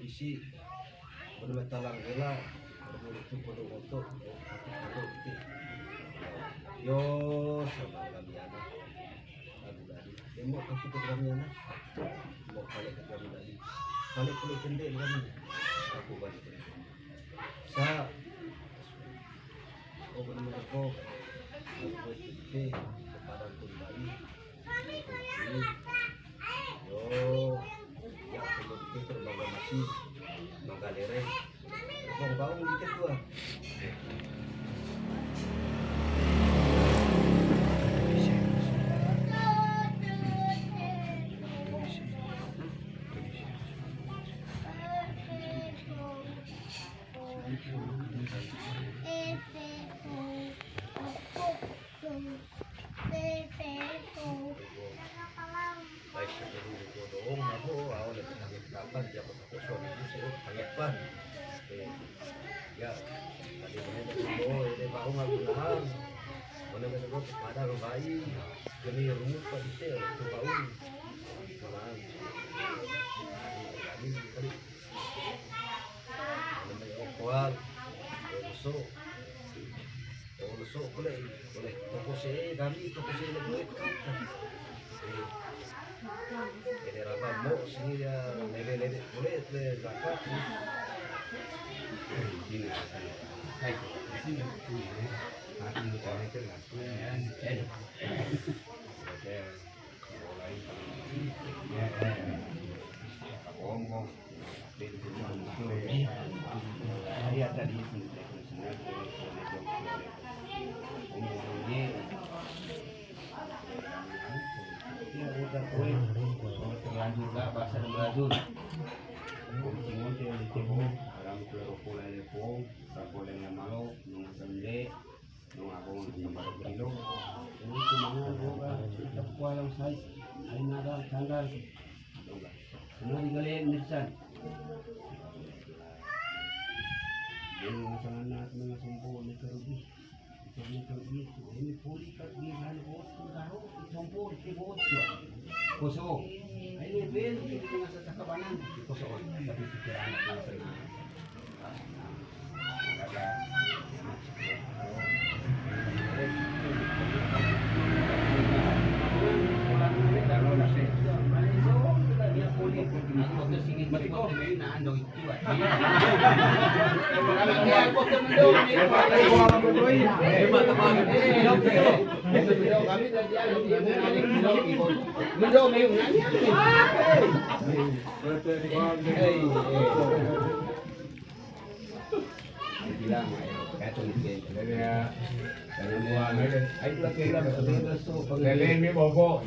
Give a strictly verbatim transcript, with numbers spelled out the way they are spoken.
Isi, bener talang rela, bener itu pada otot, otot pada otot. Yo, sama kami anak. Aku tadi, dia mau aku ke kami anak. Mau balik ke kami tadi. Balik, balik kendek kami. Aku balik ke kami. Sa, oh, bener kok. Aku itu ke Padang Tumbali. Yo, ya, aku itu terbangga masih, bangga lere. Bang, bau di ketua. Baik, sebelum itu dong, aku awal itu kaget kapan dia kosong ini, saya kaget pan. Oke. Ya, tadi mana dari bawah, ini bau nggak bilang. Mana dari bawah, pada bayi, ini rumah kok bisa, itu bau. Bilang. Tadi, tadi. Mana dari bawah, ya, besok. Oh, so, boleh, boleh. Toko se, kami toko se, boleh. Eh, ini raba mo, sini dia, lele, lele, boleh, boleh, zakat. Sini, sini. Hai, sini. Aku mau cari ke aku. Eh, eh. Oke. Terlanjur gak bahasa dan melajur. Kunci ngonte yang ditemukan dalam kelompok lepong, kelompok yang malo, nung sende, nung abang, nung baru kilo. Ini cuma ngan boga, kita kualang sai, ai nadal, tanggal. Nung digalen, nisan. Nung sangat, nung sumpo, nung kerugi. Ini poli kat di hal bot, karo, itompo, ite bot, ya. Kosong. Ini ben, ini masa cakabanan, kosong. Tapi pikiran, masa ini. Lele ini bobo.